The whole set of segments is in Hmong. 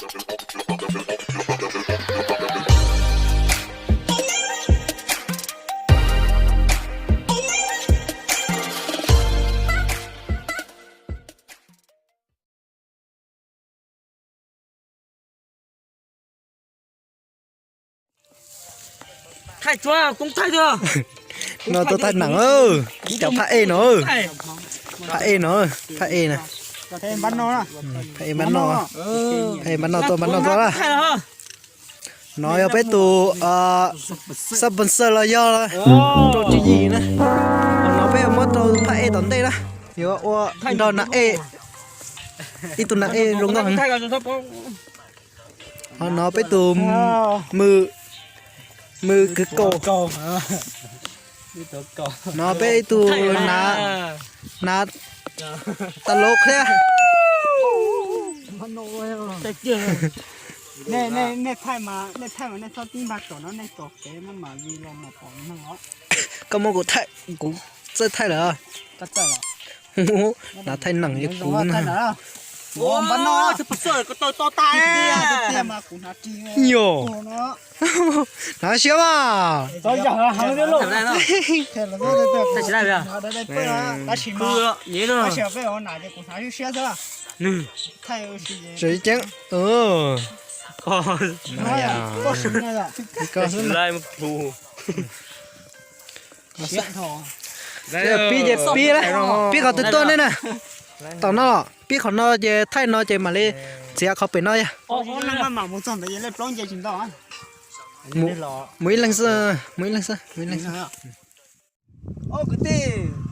Thaij tsuav, koob thaij twg? No tuaj thaij neem, cov phab ej no, phab ej no, phab ej na, phab ej npab no, phab ej npab no tuaj, npab no tuaj na. No yog peb tus sponsor los yog rau tswv yim na. No peb muab rau phab ej tom ntej na, yuav ua nrog nas ej, ib tug nas ej zoo nkauj heev. Ho no peb tus mws, mws kwv kaus. No peb ib tug nav, nav tas lov qhiab. Nej thaij mas nej txhob tib npag tom no, nej tom kev maj mam vij los mam pom neeg os. Koj muab kuv thaij, kuv txawj thaij lawm. Nav thaij neem li kuv na. Npab no, yog, hnav siab mas. Tsis ceeb. Pib ces pib, pib qhov twg tuaj nej na. Tom no, pib qhov no ces thaij no ces mam li txiav qhov pem no yog. Mus ib leeg xwb, mus ib leeg xwb, mus ib leeg xwb. Ob kwv tij,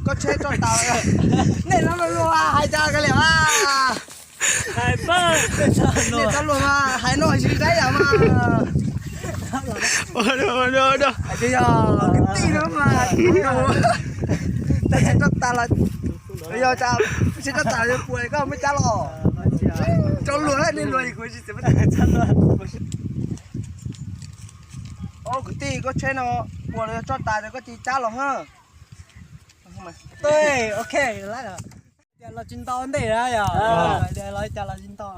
koj tsheb tso tas, nej no luag hais cas koj liam a? Nej txhob luag mas hais no tsis saib yam mas. Yog kwv tij no mas, tsheb tso tas los, yog tsheb tso tas puas koj muab cab los? Tso luag, nej luag kuv tsis txiav. Ob kwv tij, koj tsheb no puas los yog tso tas koj cia cab los ha. Tias los tsis ntau ntej na yog, tias los cas los tsis ntau.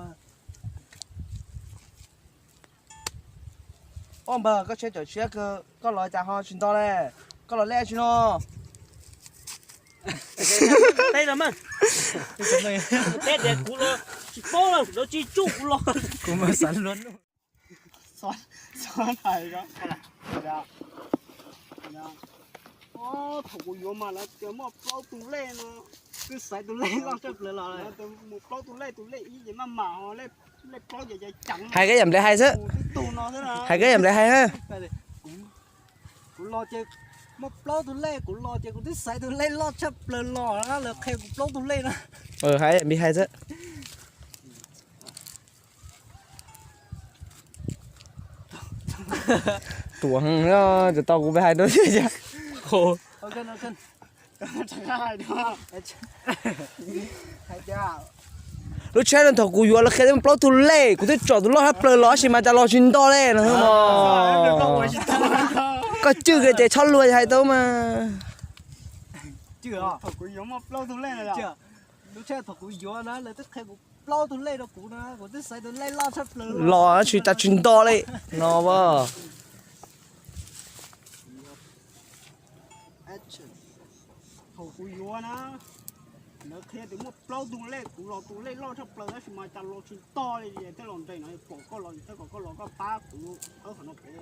Ob npawg, koj tsheb cawm siab kawg, koj los cas ho tsis nto le? Koj los lej tsi no? Teb tias kuv los tsis paub, lawv tsis tsuj kuv los. Kuv mas xav luag. Thaum kuv yuav mas lawv tias muaj plaub tus lej no, twb xaiv tus lej loj tshaj plaws los. Mus plaub tus lej, tus lej ib ces maj mam, lej plaub ces ceev. Hais koj yam nplej hais xwb. Hais koj yam nplej hais. Kuv los ces muaj plaub tus lej, kuv los ces kuv twb xaiv tus lej loj tshaj plaws los, lawv qhia kuv plaub tus lej no. Hais yam nplej hais xwb. Tuam heev, tau kuv peb hais rau. Lub tsheb no thaum kuv yuav lawv qhia muaj plaub tug lej, kuv twb tsom tus loj tshaj plaws los tab sis mas cas los tsis nto li no. Koj cwj kiag ces txhob luag hais tau mas. Lub tsheb thaum kuv yuav na lawv twb qhia kuv plaub tug lej rau kuv na, kuv twb xaiv tus lej loj tshaj plaws los tab sis cas tsis nto li no as. Thaum kuv yuav na, lawv qhia tias muaj plaub tug lej, kuv los tus lej loj tshaj plaws tab sis mas cas los tsis nto li, thiaj los nres no pom koj los thiab, kom koj los koj pab kuv khawb qhov no pem.